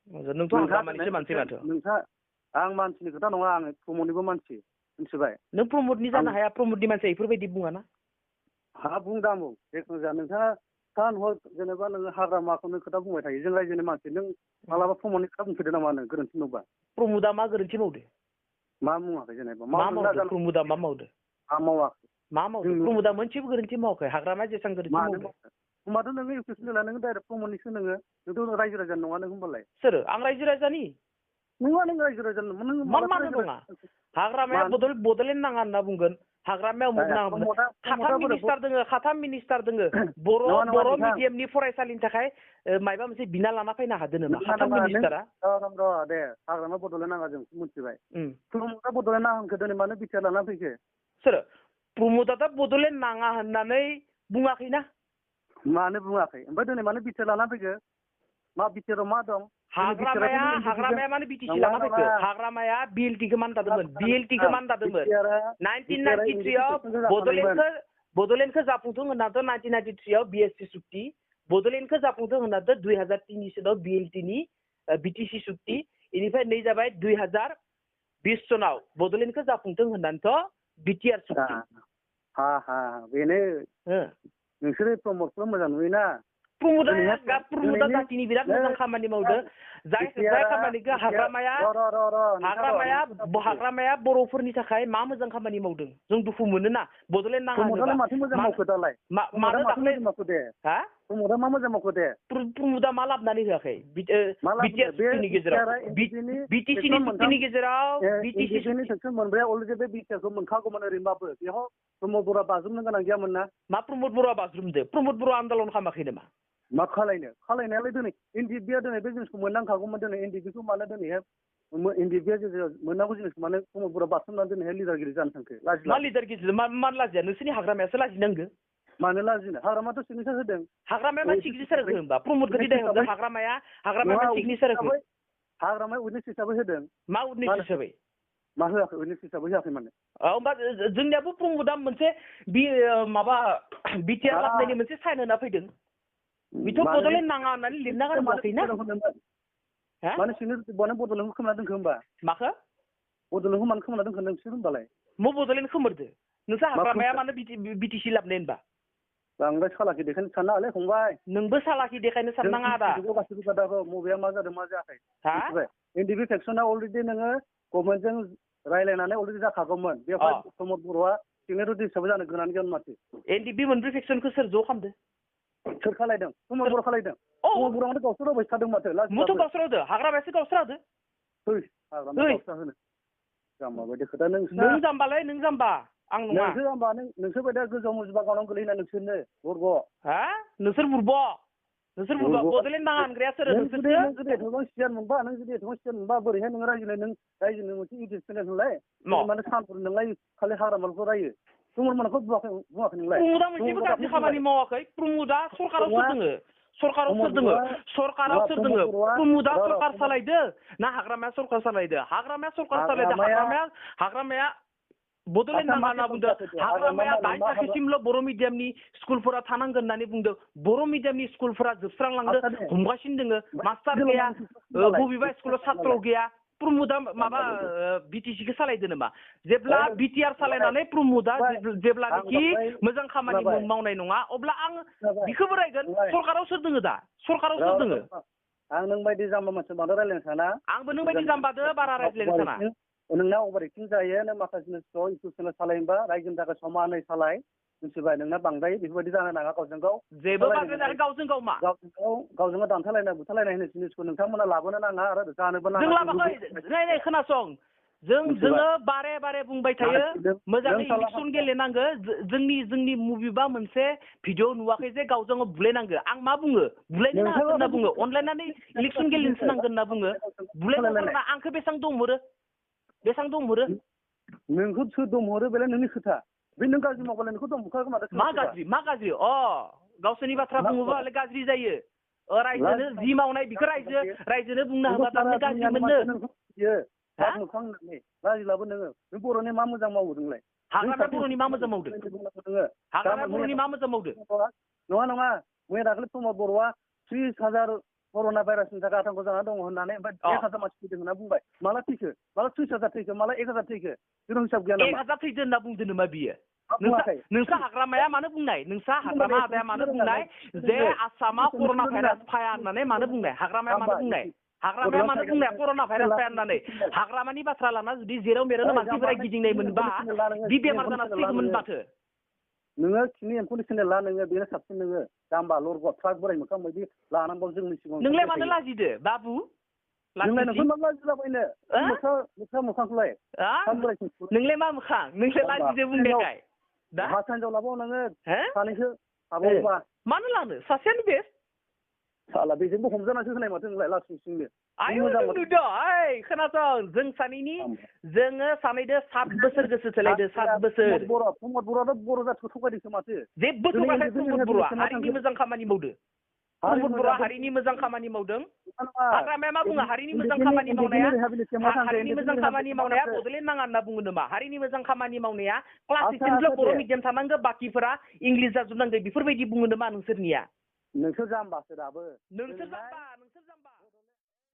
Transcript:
नोंथ' हाग्रामानिसो मानसि माथो नोंथाङा आं मानसिनि खोथा नङा आं प्रमदनिबो मानसि मिथिबाय नों प्रमदनि जानो हाया प्रमदनि मानसिया बेफोरबायदि बुङाना हा बुंदामु जिखुनु जाया नोंथाङा सान हर जेनेबा नोङो हाग्रामाखौनो खोथा बुंबाय थायो जों रायजोनि मानसि नों मालाबा प्रमदनि खोथा बुंफेरदो नामा नों गोरोन्थि नुबा प्रमदा मा गोरोन्थि मावदो मा बुङाखै जेनेबा मा मावदो प्रमदा मा मावदो मावाखै मा मावदो प्रमदा मोनसेबो गोरोन्थि मावाखै हाग्रामाया जेसां गोरोन्थि मावदो होमबाथ' नोङो इउपिएससि नोङो डाइरेक्ट प्रमदनिसो नोंथ' रायजो राजानि नङा नों होमबालाय सोर आं रायजो राजानि नङा नों रायजो राजानि नों मानो नङा हाग्रामाया बड'लेण्ड नाङा होनना बुंगोन हाग्रामायाव मुं नाङा खाथाम मिनिस्टार दोङो बर' मिडियामनि फरायसालिनि थाखाय माबा मोनसे बिना लाना फैनो हादों नामा खाथाम मिनिस्टारा दे हाग्रामा बड'लेण्ड नाङा जों मिथिबाय प्रमदा बड'लेण्ड नाङाखौ दिनै मानो बिटिआर लाना फैखो सोर प्रमदा बड'लेण्ड नाङा होननानै बुङाखैना मानो बुङाखै ओमफ्राय दिनै मानो बिटिआर लाना फैखो मा बिटिआराव मा दं हाग्रामाया माने बिटिसि लाना फैखो हाग्रामाया बिएलटिखौ मान दादोंमोन 1993 आव बड'लेण्डखौ जाफुंथों होननाथ' 1993 आव बिएससि सुक्ति बड'लेण्डखौ जाफुंथों होननाथ' 2003 सनाव बिएलटिनि बिटिसि सुक्ति इनिफ्राय नै जाबाय 2020 सनाव बड'लेण्डखौ जाफुंथों होननानैथ' बिटिआर सुक्ति बेनो नोंसोरो प्रमदखौ मोजां नुयोना प्रमदा जातिनि बिराद मोजां खामानि मावदो जाय खामानिखौ हाग्रामाया बर'फोरनि थाखाय मा मोजां खामानि मावदों जों दुखु मोनोना बड'लेण्ड नाङा माथो मोजां मावखो दालाय प्रमदा मा मोजां मावखो दे प्रमदा मा लाबनानै होआखै बिटिसिनि गेजेराव सेक्सन मोनब्रैया अलरेडि बे बिटिआरखौ मोनखागौमोन ओरैनोबाबो बेयाव प्रमद बर'आ बाज्रुमनो गोनां गैयामोन ना मा प्रमद बर'आ बाज्रुमदो प्रमद बर'आ आन्दलन खालामाखै नामा मा खालायनायालाय दिनै एनडिएफबिआ दिनै बे जिनिसखौ मोननांखागौमोन दिनै एनडिएफबिखौ मानो दिनैहाय एनडिएफबिआ मोननांगौ जिनिसखौ मानो प्रमद बर'आ बारसोमनानै दिनैहाय लिडारगिरि जानो थांखो मा लिडारगिरि मा लाजिया नोंसोरनि हाग्रामायासो लाजिनांगो मानो लाजिनो हाग्रामायाथ' सिगनेसार होदों हाग्रामाया मा सिगनेसार होखो होमबा प्रमदखौ दिनै होदों हाग्रामाया सिगनेसार होखो हाग्रामाया उइटनेस हिसाबै होदों मा उइटनेस हिसाबै मा होआखै उइटनेस हिसाबै होआखै माने होमबा जोंनियाबो प्रमदा मोनसे माबा बिटिआर लाबनायनि मोनसे साइन होना फैदों बेथ' बड'लेण्ड नाङा होननानै लिरना गारबोआखैना माने बड'लेण्डखौ खोमाना दोनखो होमबा माखो बड'लेण्डखौ मानो खोमाना दोनखो नोंसोर होमबालाय मा बड'लेण्ड खोमोरदो नोंसोर हाग्रामाया मानो बिटिसि लाबनाय होनबा बांद्राय सालाखि देखायनो साननाङालै फंबाय नोंबो सालाखि देखायनो साननाङा आदा गासिबो खोथाखौ बबेया मा जादों मा जायाखै एनडिएफबि फेक्सना अलरेडि नोङो गभर्नमेन्टजों रायज्लायनानै अलरेडि जाखागौमोन बेवहाय प्रमद बर'आ सिगनेटरि हिसाबै जानो गोनां गैयामोन माथो एनडिएफबि मोनब्रै फेक्सनखौ सोर ज' खालामदो सोर खालायदों प्रमद बर' खालायदों प्रमद बर'आ माथो गावसोर रावबाय थादों माथो मोथ' गावसोर होदो हाग्रामायासो गावसोर होदो हाग्रामाया गावसोर होनो जाम्बा बायदि खोथा नों जाम्बालाय नों जाम्बा आं नङा नोंसोर जाम्बा नोंसोर बायदिया गोजौ मुजिबा गावनाव गोलैना नोंसोरनो बरग' नोंसोर बड'लेण्ड नाङा होनग्राया सोर नों जुदि एथ'बां सियार मोनबा बोरैहाय नोङो रायजोनो मोनसे इउटुब चेनेल नोंलाय माने सानफोर नोंलाय खालि हाग्रामाखौ रायो प्रमदखौ बुङाखै नोंलाय प्रमदा मोनसेबो गाज्रि खामानि मावाखै प्रमदा सरकाराव सोर दोङो प्रमदा सरकार सालायदो ना हाग्रामाया सरकार सालायदो हाग्रामाया बड'लेण्ड नाङा होनना बुंदों हाग्रामाया 8 थाखोसिमल' बर' मिडियामनि स्कुलफोरा थानांगोन होननानै बुंदों बर' मिडियामनि स्कुलफोरा जोबस्रांलांदों हमगासिनो दोङो मास्टार गैया बबेबा स्कुलाव सात्र गैया प्रमदा माबा बिटिसिखौ सालायदो नामा जेब्ला बिटिआर सालायनानै प्रमदा जेब्लानोखि मोजां खामानि मावनाय नङा अब्ला आं बिखौबो रायगोन सरकाराव सोर दोङो दा आं नों बायदि जाम्बा मानसि बांद्राय रायज्लायनो साना आंबो नों बायदि जाम्बादो बारा रायज्लायनो साना नोंना अभार एक्टिं जायो नों माखासे जिनिसखौ इउटुब चेनेल सालायनोबा रायजोनि थाखाय समानै सालाय मिथिबाय नोंना बांद्राय बेफोरबायदि जानो नाङा गावजों गाव जेबो बांद्राय गावजों गाव मा गावजों गाव दानथालायनाय बुथारलायनाय होननाय जिनिसखौ नोंथांमोना लाबोनो नाङा आरो जानोबो नाङा जों लाबाखै खोनासं जोङो बारे बुंबाय थायो मोजाङै इलेक्सन गेलेनांगो जोंनि मुभिबा मोनसे भिडिअ नुवाखै जे गावजों गाव बुलायनांगो आं मा बुङो बुलायनो नाङा होनना बुङो अनलायनानै इलेक्सन गेलेनोसो नांगोन होनना बुङो बुलायनांगौ आंखौ बेसेबां दमहरो नोंखौ सोर दमहरो बेलाय नोंनि खोथा बे नों गाज्रि मावबालाय नोंखौ दमहरखागोन मा गाज्रि गावसोरनि बाथ्रा बुङोबालाय गाज्रि जायो रायजोनो जि मावनाय बेखौ रायजोनो बुंनो हाबा दानो गाज्रि मोनो लाजिलाबो नोङो नों बर'नि मा मोजां मावो नोंलाय हाग्रामाया बर'नि मा मोजां मावदो नङा मैया दाखालि प्रमद बर'आ 30,000 कर'ना भाइरासनि थाखाय आतंक जाना दङ होननानै ओमफ्राय 1000 मानसि थैदों होनना बुंबाय माला थैखो माला 30,000 थैखो माला 1000 थैखो जेबो हिसाब गैया नामा 1000 थैदो होनना बुंदो नामा बियो नोंसा हाग्रामाया मानो बुंनाय नोंसा हाग्रामा आदाया मानो बुंनाय जे आसामाव कर'ना भाइरास फाया होननानै मानो बुंनाय हाग्रामाया मानो बुंनाय हाग्रामाया मानो बुंनाय कर'ना भाइरास फाया होननानै हाग्रामानि बाथ्रा लाना जुदि जेराव मेरावनो मानसिफोरा गिदिंनाय मोनबा बि बेमार जाना थैगौमोन माथो नोङो खिनि एम्फौनि सेनेल ला नोङो बेनो साबसिन नोङो जाम्बा लरग' ट्राक बोराय मोखां बायदि लानांगौ जोंनि सिगाङाव नोंलाय मानो लाजिदो बाबु नोंलाय नोंखौ मा लाजिलाबायनो मोखांखौलाय नोंलाय मा मोखां नोंलाय लाजिदो बुंनायखाय दा हासा हिनजाव लाबाव नोङो सानैसो हाबावोबा मानो लानो सासेयानो बेस साला बेजोंबो हमजानासो होनाय माथो नोंलाय लासिं सिंनो आयौ नुदो ओइ खोनासं जों सानैनि जोङो सानैदो 7 बोसोर गोसो थोलायदो 7 बोसोर प्रमद बर'आथ' बर' जाथिखौ थगायदोंसो माथो जेबो थगायाखै प्रमद बर'आ हारिनि मोजां खामानि मावदो प्रमद बर'आ हारिनि मोजां खामानि मावदों हाग्रामाया मा बुङो हारिनि मोजां खामानि मावनाया हारिनि मोजां खामानि मावनाया बड'लेण्ड नाङा होनना बुङो नामा हारिनि मोजां खामानि मावनाया क्लास 6सिमल' बर' मिडियाम थानांगौ बाकिफोरा इंलिस जाजोबनांगौ बेफोरबायदि बुङो नामा नोंसोरनिया नोंसोर जाम्बासो दाबो नोंसोर जाम्बा